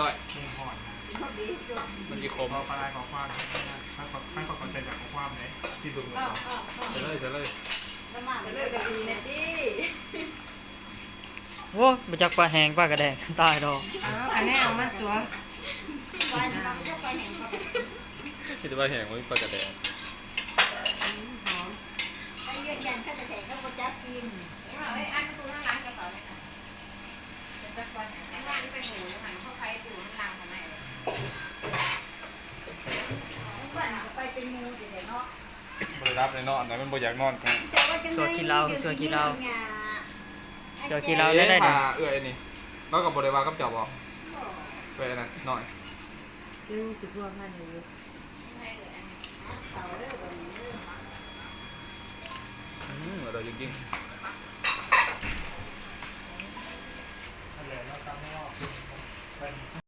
ຮ້ອຍ ມັນຊິຂົມ ເວົ້າປານໃດ ຂໍ້ຄວາມ ໃຫ້ເຂົາ ໃຫ້ເຂົາເຂົ້າໃຈຈາກຂໍ້ຄວາມເດ້ ທີ່ເບິ່ງ ເອີ ເອີ ເອີ ໃສ່ເລີຍ ໃສ່ເລີຍ ລະມາເລີຍກໍດີນະຕິ. ໂອ້ ບໍ່ຈັກປາແຫ້ງປາກະແດງ ຕາຍດອກ. ເອົາ ອັນນີ້ເອົາມາຕົວະ ປາແຫ້ງ ປາກະແດງ ມີແຕ່ປາແຫ້ງ ບໍ່ມີປາກະແດງ. ອືມ ຫອມ ໃຫ້ເຮັດຫຍັງ ປາກະແດງກໍບໍ່ຈັກກິນ. ເອີຍ ອັນປະຕູທາງຫຼັງກັບເຂົາເລີຍ ເປັນຕາກວນຫຍັງ ທາງຫຼັງເປັນໝູຢູ່ຫັ້ນ ເຂົາໄປຢູ່ທາງຫຼັງຂ້າງໃນ ເມື່ອວານກໍໄປເປັນໝູຢູ່ເດ້ເນາະ. ບໍ່ໄດ້ຫຼັບໄດ້ນອນນະ ມັນບໍ່ຢາກນອນ. ຊົ່ວຂີ້ເຫຼົ້າ ຊົ່ວຂີ້ເຫຼົ້າ ຊົ່ວຂີ້ເຫຼົ້າ ໄດ້ໄດ້ ເອື້ອຍນີ້ ລາວກໍບໍ່ໄດ້ວ່າກັບເຈົ້າບໍ? ເອື້ອຍອັນນັ້ນນ້ອຍ ເຈົ້າຊິພົວພັນຢູ່. ອືມ ອະລ່ອຍຈິງໆ.